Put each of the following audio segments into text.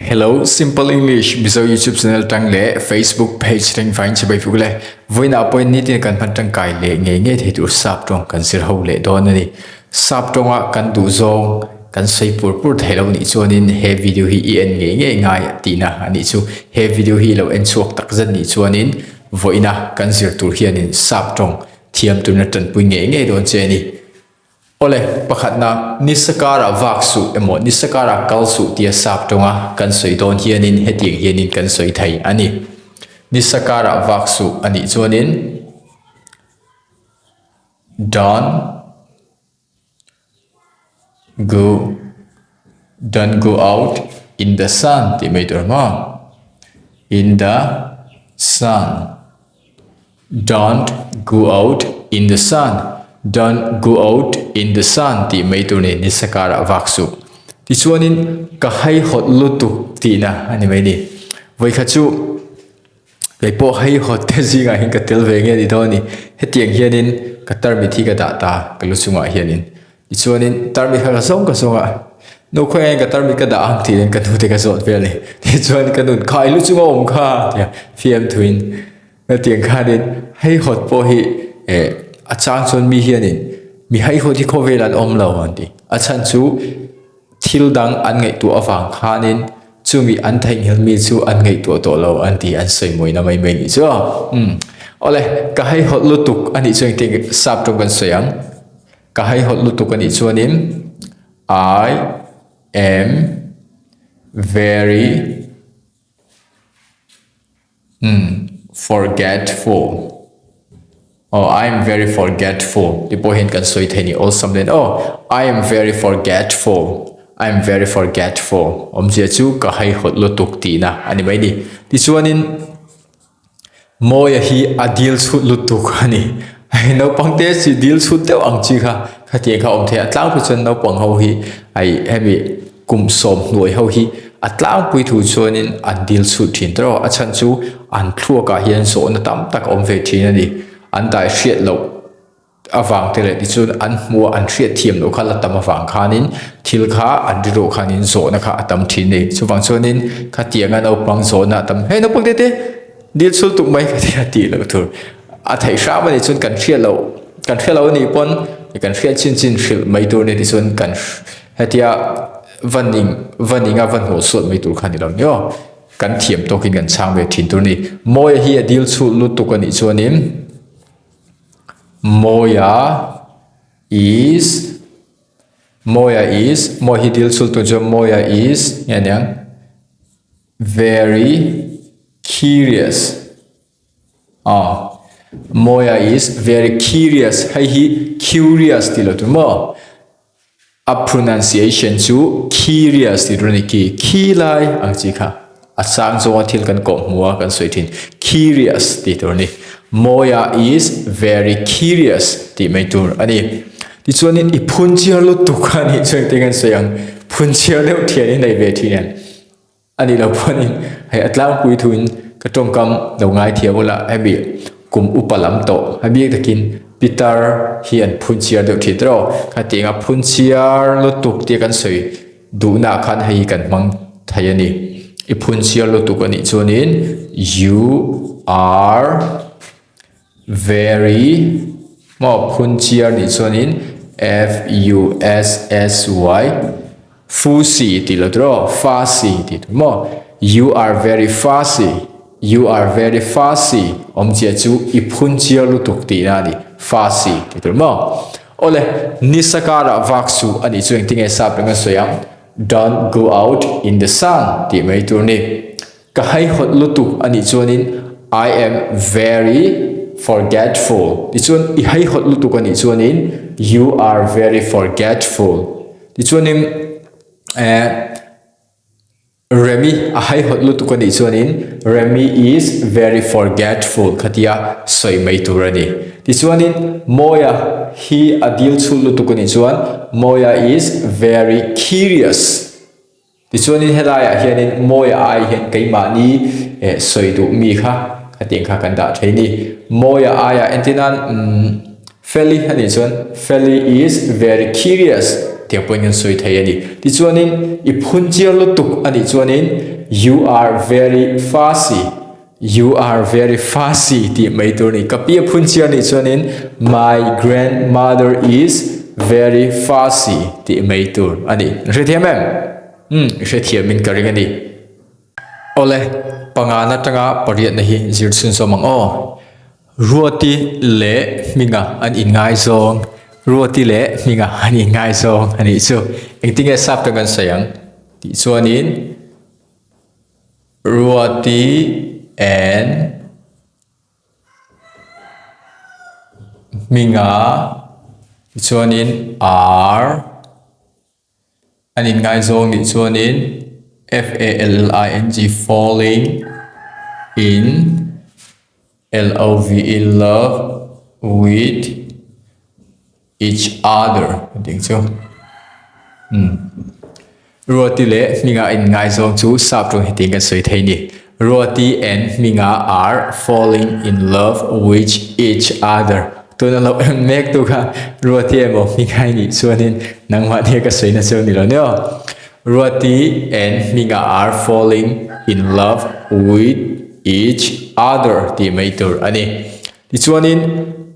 Hello, Simple English Mizo YouTube channel tang leh Facebook page tang vain chibai fuk le. Voina point ni tin kan hman tangkai leh ngei ngei thei tur sap tawng kan zir ho leh dawn ani. Sap tawnga kan duh zawng kan sawi pur pur thei lo nih chuanin he video hi i en ngei ngei ngai tihna anih chu. He video hi lo en chhuak takzet nih chuanin vawiina kan zir tur hianin sap tawng thiam turna tanpui ngei ngei dawn che ani. Awle, pakhatna, nisa karah vak suh emaw nisa karah kal suh tia sap tawnga kan sawi dawn hianin hetiang hianin kan sawi thei a ni. Nisa karah vak suh a nih chuanin Don't go Don't go out in the sun tih mai tur maw? In the sun. Don't go out in the sun, Don't go out in the sun tih mai tur ni nisa karah vak suh. Tichuanin ka haihawt lutuk tihna a ni mai ni. Vawikhat chu kei pawh haihawt te zingah hian ka tel ve nge ni dawn a ni. Hetiang hianin ka tarmit hi ka dah ta ka lu chungah hianin. Tichuanin tarmit kha ka zawng ka zawng a, nu khawiah hian ka tarmit ka dah ang tiin ka nute ka zawt vel a ni. Tichuan ka nun kha i lu chunga awm kha tia fiamthuin hetiang khanin haihawt pawh hi eh a chang chuan mi hianin mi haihawt hi khawvel an awm lo an ti. A chhan chu thil dang an ngaihtuah avang khanin chumi an theihnghilh mi chu an ngaihtuah tawh lo an ti an sawi mawina mai mai nih chu aw. Umm awle ka haihawt lutuk a nih chuan engtin sap tawng kan sawi ang. Ka haihawt lutuk a nih chuanin I am very forgetful aw I am very forgetful tih pawh hian kan sawi thei a ni awlsam nen aw I am very forgetful I am very forgetful awmzia chu ka haihawt lutuk tihna a ni mai a ni tichuanin. Mawia hi a dil chhut lutuk a ni. Hei naupang te chi dil chhut deuh ang chi kha khatiang kha a awm thei a. A tlangpui chuan naupang ho hi hei hemi kum sawm hnuai ho hi a tlangpui thu chuanin an dil chhut thin tawh a. A chhan chu an thluakah hian zawhna tam tak a awm ve thin a ni. An dai hriat loh. avang te leh tichuan an hmuh a an hriat thiam loh kha la tam avang khanin thil kha an rilru khanin zawhna kha a tam thin a ni chuvang chuanin khatianga naupang zawhna a tam hei naupang te te dil chhul tuk mai khatia tih loh tur a theih hram a nih chuan kan hriat loh kan hre lo a nih pawn kan hriat chin chin hrilh mai tur a ni tichuan kan hetia va ning va ning a va hnawh suat mai tur kha a ni lo ni aw kan thiam tawkin kan chhang ve thin tur a ni Mawia hi a dil chhul lutuk a nih chuanin. Mawia is Mawia is Mawi hi dil chhul tur chuan Mawia is nge aniang very curious aw Mawia is very curious hei hi curious tih loh tur maw. A pronunciation chu curious tih tur a ni ki, khi lai ang chi kha a sang zawnga thil kan kawh hmu a kan sawi thin curious tih tur a ni. Mawia is very curious tih mai tur a ni. Tichuanin i phunchiar lutuk a nih chuan engtin kan sawi ang, phunchiar deuh thian i nei ve thin em? A nih loh pawhin hei a tlangpui thuin ka tawngkam lo ngaithiam ula hemi kum upa lam tawh a bik takin pitar hi an phunchiar deuh thin tawh khatiang a phunchiar lutuk tia kan sawi duhna ah khan hei hi kan hmang thei a ni i phunchiar lutuk a nih chuanin you are very maw phunchiar nih chuanin f u s s y Fussy tih lo tur aw, fussy tih tur maw? You are very fussy, you are very fussy awmzia chu i phun chiar lutuk tihna a ni, fussy tih tur maw? Awle, nisa karah vak suh a nih chu engtinge sap reng a sawi ang, Don't go out in the sun tih mai tur ni. Ka haihawt lutuk a nih chuanin I am very forgetful tichuan i haihawt lutuk a nih chuanin you are very forgetful tichuanin eh Remi a haihawt lutuk a nih chuanin Remi is very forgetful khatia sawi mai tur a ni. Tichuanin Mawia hi a dil chhut lutuk a nih chuan Mawia is very curious. Tichuanin helaiah hianin Mawia ai hian keimahni eh sawi duh mi kha khatiang kha kan dah thei a ni. Mawia aiah entir nan umm Feli a nih chuan Feli is very curious tiang pawhin kan sawi thei a ni. Tichuanin i phunchiar lutuk a nih chuanin. You are very fussy, you are very fussy tih mai tur a ni. Ka pi a phun chiar nih chuanin My grandmother is very fussy tih mai tur a ni. I hrethiam em? Umm, i hrethiamin ka ring a ni. Awle, pangana atanga pariatna hi zir chhunzawm ang aw. Ruati leh Hminga an inngaizawng, Ruati leh Hminga an inngaizawng a nih chu. Engtinge sap tang kan sawi ang tih chuanin Ruati and Hminga tichuanin are An inngaizawng nih chuanin F-A-L-L-I-N-G falling in L-O-V-E love with each other a tih chu. Umm. Ruati leh Hminga inngaizawng chu sap tawng hetiang kan sawi thei a ni. Ruati and Hminga are falling in love with each other. Tuna lo em mek tu kha Ruati emaw Hminga i nih chuanin nangmah nia ka sawi na chu ni lo nia. Ruati and Hminga are falling in love with each other tih mai tur a ni. Tichuanin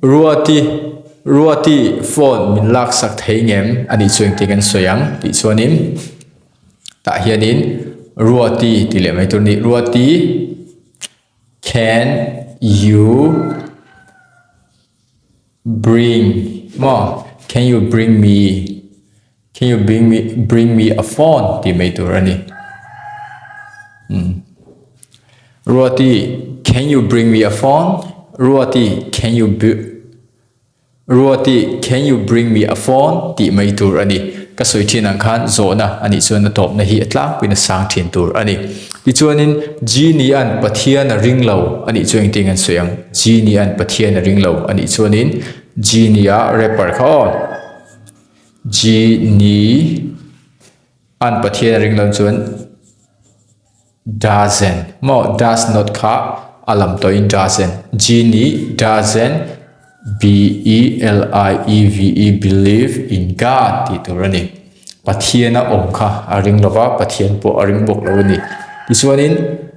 Ruati Ruati phone min laksak thei ngem a nih chu engtin kan sawi ang tih chuanin tah hianin Ruati tih leh mai tur a ni. Ruati Can you bring maw can you bring me can you bring me bring me a phone tih mai tur a ni umm Ruati can you bring me a phone Ruati can you Ruati, can you bring me a phone? tih mai tur a ni. Ka sawi thin ang khan zawhna a nih chuan a tawpna hi a tlangpuiin a sang thin tur a ni. Tichuanin, Genie-a'n Pathian a ring lo a nih chuan engtin an sawi ang? Genie-a'n Pathian a ring lo a nih chuanin Genie-a rapper kha aw. Genie-a'n Pathian a ring lo chuan Doesn't maw does not kha a lam tawhin doesn't Genie doesn't B-E-L-I-E-V-E believe in God tih tur a ni. Pathian a awm kha a ring lo va, Pathian pawh a ring bawk lo a ni. Tichuanin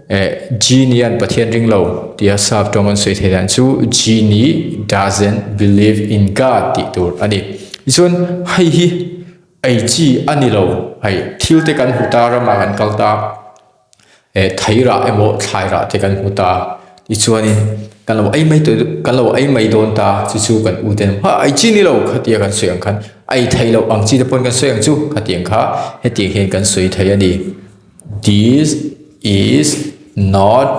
eh Genie an Pathian ring lo tia sap tawng an sawi theih dan chu Genie doesn't believe in God tih tur a ni. Tichuan hei hi Ei chi a ni lo, hei thil te kan hmu ta ramah kan kal ta, eh thei rah emaw thlai rah te kan hmu ta tichuanin kan lo ei mai tawh kan lo ei mai dawn ta chu chu kan u ten ha ei chi ni lo khatia kan sawi ang khan ei thei loh ang chi te pawn kan sawi ang chu khatiang kha hetiang hian kan sawi thei a ni this is not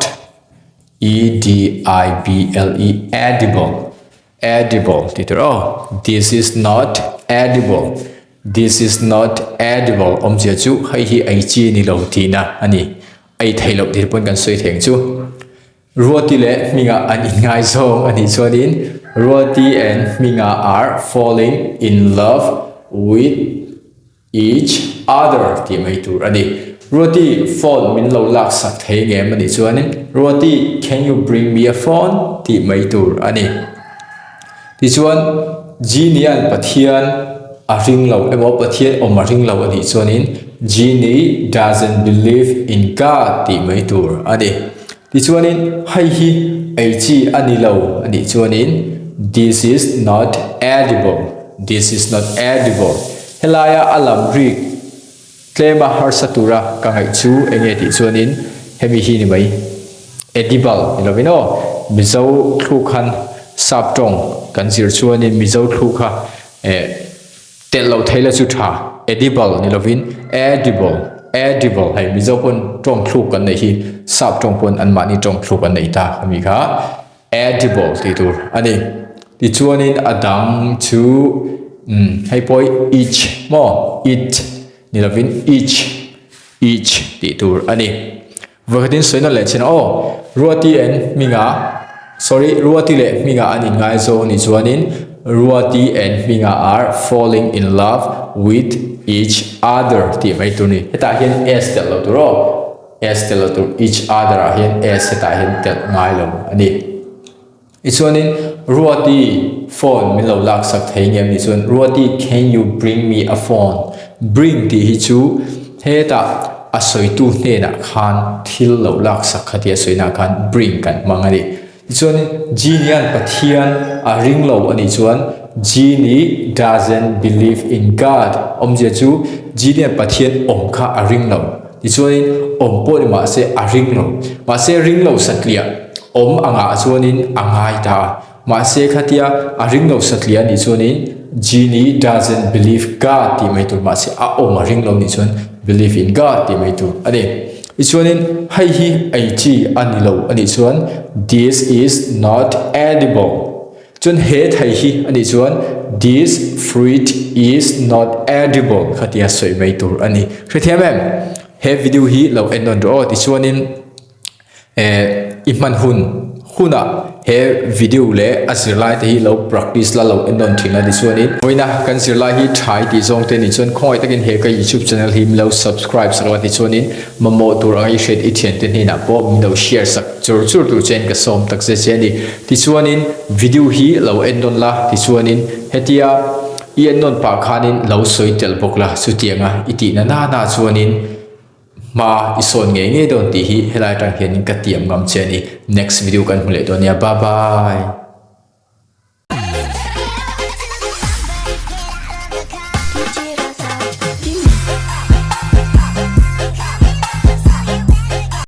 E D I B L E edible. Edible tih tur aw. This is not edible. This is not edible awmzia chu hei hi ei chi a ni lo tihna a ni. Ei theih loh thil pawn kan sawi thei ang chu. Ruati leh Hminga an inngaizawng a nih chuanin Ruati and Hminga are falling in love with Each other tih mai tur a ni. Ruati, phone min lo laksak thei ngem a nih chuanin Ruati, can you bring me a phone? tih mai tur a ni. Tichuan, Genie-a'n Pathian a ring lo emaw Pathian awm a ring lo a nih chuanin Genie doesn't believe in God tih mai tur a ni. Tichuanin, hei hi ei chi a ni lo a nih chuanin This is not edible, this is not edible. Helaia a lam rik tlema harsa tura ka ngaih chu eng nge tih chuanin hemi hi ni mai, edible ni lovin aw, Mizo thluk khan sap tawng kan zir chuanin Mizo thluk kha eh Telh loh theih la chu tha. Edible ni lovin edible, edible hei Mizo pawn tawng thluk kan neih hi sap tawng pawn anmahni tawng thluk an neih ta ami kha edible tih tur a ni. Tichuanin a dang chu umm hei pawh hi each maw it ni lovin each, each tih tur a ni. Vawikhatin sawina leh chin aw, Ruati and Hminga, sorry, Ruati leh Hminga an inngaizawng nih chuanin Ruati and Hminga are falling in love with each other tih mai tur ni. Hetah hian s telh lo tur aw, s telh lo tur, each other ah hian s hetah hian telh ngai lo a ni. Tichuanin Ruati phone min lo laksak thei ngem nih chuan Ruati can you bring me a phone? Bring tih hi chu hetah. a sawitu hnenah khan thil lo laksak kha tia sawina khan bring kan hmang a ni. Tichuanin Genie-a'n Pathian a ring lo a nih chuan Genie doesn't believe in God awmzia chu Genie-a'n Pathian awm kha a ring lo. Tichuanin awm pawh ni mahse a ring lo. Mahse ring lo satliah awm angah chuanin a ngai ta a. Mahse khatia a ring lo satliah a nih chuanin Genie doesn't believe God tih mai tur mahse a awm a ring lo nih chuan believe in God tih mai tur a ni. Tichuanin hei hi ei chi a ni lo a nih chuan this is not edible. Chuan he thei hi a nih chuan this fruit is not edible khatia sawi mai tur a ni. Hrethiam em? He video hi lo en nawn rawh aw. Tichuanin Eh, i hman hun hunah he video leh a zirlai te hi lo practice la lo en nawn thin a tichuanin vawiina kan zirlai hi thai tih zawng te ni chuan khawngaih takin he ka youtube channel hi min lo subscribe sak la tichuanin mamawh tur anga i hriat i thiante hnenah pawh min lo share sak chur chur tur chuan ka sawm tak zet che a ni. Tichuanin video hi lo en nawn la tichuanin hetia i en nawn pah khanin lo sawi tel bawk la chutianga i tihna nana chuanin Hma i sawn ngei ngei dawn tih hi helai atang hianin ka tiam ngam che a ni. Next video kan hmu leh dawn nia. Bye bye.